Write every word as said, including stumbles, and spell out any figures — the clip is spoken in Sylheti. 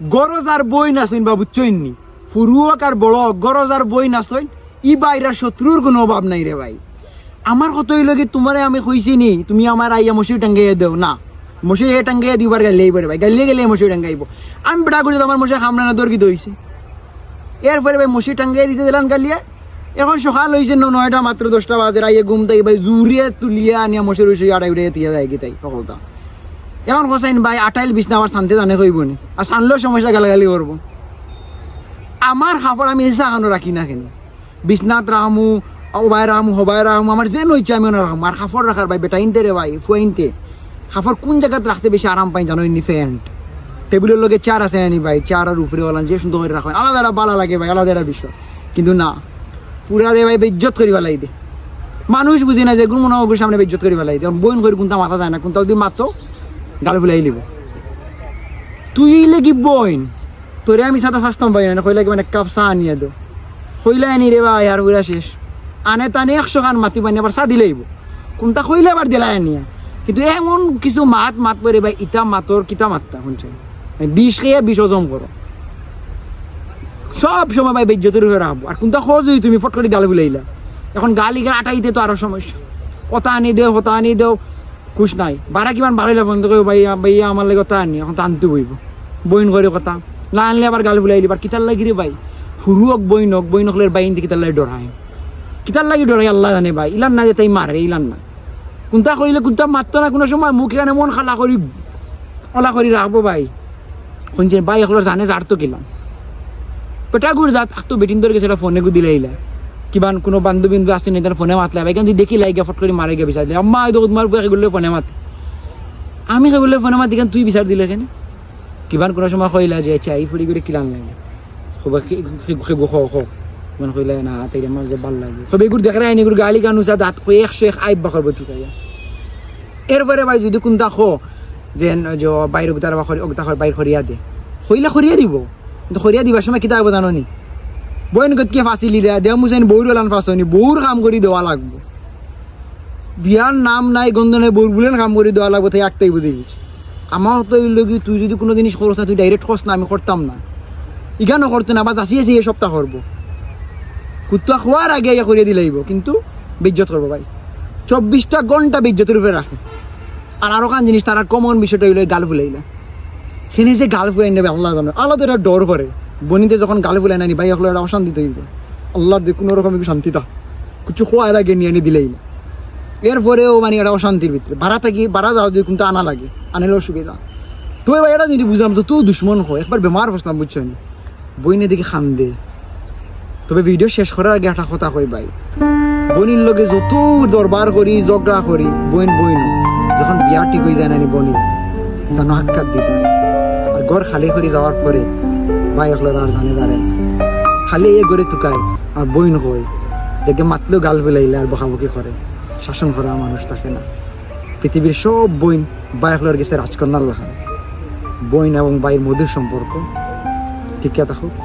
গরজ আর বইন আছইন বা, বুঝছইন নি? ফুরুক আর বড়, গরজ আর বইন আছইন, ই বাইরা শত্রুর কোনো অভাব নাই রে ভাই। আমার কথা অইলো কি, তুমারে আমি কইছি নি, তুমি আমারে আইয়া মশারি টাঙ্গাইয়া দেও না, মশারি এ টাঙ্গাইয়া দিবার গাইলে এইবারে ভাই, গাইলে গেলে মশারি টাঙ্গাইবো। আমি বেটা করি আমার মশারি কামড়ানো দরকি দইছে। এরপরে ভাই মশারি টাঙ্গাইয়া দিতে দিলাম গালিয়া, এখন সকাল অইছে ন-, নয়টা মাত্র দশটা বাজে, আইয়া ঘুম থাকি ভাই জুরে তুলিয়া আনিয়া মশারি উশারি আড়াই উড়াইয়া দিয়া যায় কি তাই সকলতা। এখন হোসেন ভাই আটাইল বিছনা আবার ছানতে জানে কইবো নি, আর ছানলেও সমস্যা গালাগালি করবো। আমার কাপড় আমি এসে আখানো রাখি না কেনে, বিছনাত রাখমু, ওবায় রাখমু, হবায় রাখমু, আমার যে নইছে আমি ওনার রাখমু। আর কাপড় রাখার ভাই বেটা ইনতে রে ভাই, ফুয়া ইনতে। কাপড় কোন জাগাত রাখতে বেশি আরাম পাইন জানো ইনি? প্যান্ট। টেবিলর লগে চেয়ার আছে নি ভাই, চেয়ারর উপরে ওলান যে সুন্দর করি রাখইন, আলাদা একটা বালা লাগে ভাই, আলাদা একটা বিষয়। কিন্তু না, পুরা রে ভাই বেইজ্জত করি ফালাই দে। মানুষ বুঝি না যে গুণ মনে অগুর সামনে বেইজ্জত করি ফালাই দে। এখন বইন করি কোনটা মাথা যায় না, কোনটা যদি মাতো গাল ফুলাই লিব। তুই লেগি বইন, তোরে আমি সাদা ফাস্তাম পাই না, কইলা কি মানে কাপ চা আনিয়া দো। কইলা আনি রে ভাই, আর পুরা শেষ। আনে তানে একশো খান মাতি পানি আবার চা দিলাইবো। কোনটা কইলে আবার দিলাই আনিয়া। কিন্তু এমন কিছু মাত মাত পরে ভাই, ইতা মাতর কিতা মাত্তা শুনছে? বিষ খেয়ে বিষ হজম করো। সব সময় ভাই বেইজ্জতের উপরে রাখবো। আর কোনটা খোঁজ যদি তুমি ফট করে গাল বুলাইলা, এখন গাল ইখান আটাইতে তো আরো সমস্যা। কথা আনি দেও, কথা আনি দেও, খুশ নাই। বারা কিমান বাড়াইলা ফোন থেকে, ভাই, ভাইয়া আমার লাগে কথা আনি, এখন তো আনতে হইব। বইন করে কথা, না আনলে আবার গাল বুলাই দিবার। কিতার লাগি রে ভাই? ফুরুক বইন হোক, বইন হকলের বাইন কিতার লাগি ডরায়? কিতার লাগি ডরাই আল্লাহ জানে ভাই। ইলান না যে তাই মারে, ইলান না। কোনটা কইলে কোনটা মারতো না, কোনো সময় মুখ এখানে মন খালা করি, ওলা করি রাখবো ভাই। শুনছেন ভাই, একলোর জানে যার তো কিলাম। পেটা গুড় জাত, আখ তো বেটিন ধরে গেছে, ফোনে গু দিলাইলা। কিবান কোনো বান্ধবী বান্ধবী আছে না, তার ফোনে মাতলা ভাই, কিন্তু দেখি লাগে ফট করে মারে গিয়ে বিচার দিলে, আম্মা, এই দেখো তোমার বুয়া কেগুলো ফোনে মাতে। আমি কেগুলো ফোনে মাতি, কেন তুই বিচার দিলে কেন? কিবান কোনো সময় কইলা যে, "আচ্ছা, এই ফুড়ি করে কিলান লাগে?" কইবা, "কি, কি, কি গো, কও, কও।" মানে কইলা, "না, তাই আমার যে ভালো লাগে।" কইবা, "এগুর দেখ রে, আইনি এগুর গালি গান উচা দাঁত কই একশো এক আইব বাকর বই তুকাইয়া।" এরপরে ভাই যদি কোনটা কো যে, যে বাইরে উগতা বা করি, উগতা করি বাইর করিয়া দে। কইলা করিয়া দিব। কিন্তু করিয়া দিবার সময় কিতা হইব জানো নি? বইন গতকে ফাঁসি লিলা, দেও মুসেন বউর ওলান ফাঁসনি, বউর কাম করি দেওয়া লাগবো। বিয়ার নাম নাই, গন্ধ নাই, বউর বুলেন কাম করি দেওয়া লাগবো, তাই একটাই বুঝে গেছি। আমার তো এই লগি তুই যদি কোনো জিনিস করস না, তুই ডাইরেক্ট কস না, আমি করতাম না। ইখানো করতো না, বা যাচিয়ে যাচিয়ে সপ্তাহ করবো। কুত্তা খোয়ার আগে ইয়া করিয়া দিলাইব, কিন্তু বেইজ্জত করবো ভাই। চব্বিশটা ঘন্টা বেইজ্জতের উপরে রাখে। আর আরো কান জিনিস, তারা কমন বিষয়টা হইলো গাল ফুলাইলা। সেনে যে গাল ফুলাই নেবে আল্লাহ জানে। আল্লাহ তো এটা ডর করে। বনিতে যখন গাল ফুলাই নানি ভাই, এখন এটা অশান্তি তৈরি করে। আল্লাহর দিয়ে কোনো রকম একটু শান্তিটা। কিছু খোয়ার আগে নিয়ে আনি দিলেই না। এরপরেও মানে এটা অশান্তির ভিতরে। বারা থাকি, বারা যাও যদি কোনটা আনা লাগে, আনিলেও সুবিধা। তবে ভাই এটা যদি বুঝলাম তো, তো দুশ্মন হয়। একবার বেমার বসলাম, বুঝছো নি? বইনে দেখি খান্দে। তবে ভিডিও শেষ করার আগে একটা কথা কই ভাই, বইনর লগে যত দরবার করি, ঝগড়া করি, বইন বইন, যখন বিয়া ঠিক হয়ে যায় না নি বইন, জানো হাক্কাত দিত। আর ঘর খালি করি যাওয়ার পরে ভাই একলোর আর জানে দাঁড়ে না। খালি এ ঘরে তুকায় আর বইন কই, দেখে মাতলেও গাল ফুলাইলে আর বকাবকি করে, শাসন করার মানুষ থাকে না। পৃথিবীর সব বইন ভাই একলোর গেছে রাজকন্যার লাখান। বইন এবং ভাইর মধুর সম্পর্ক টিকে থাকুক।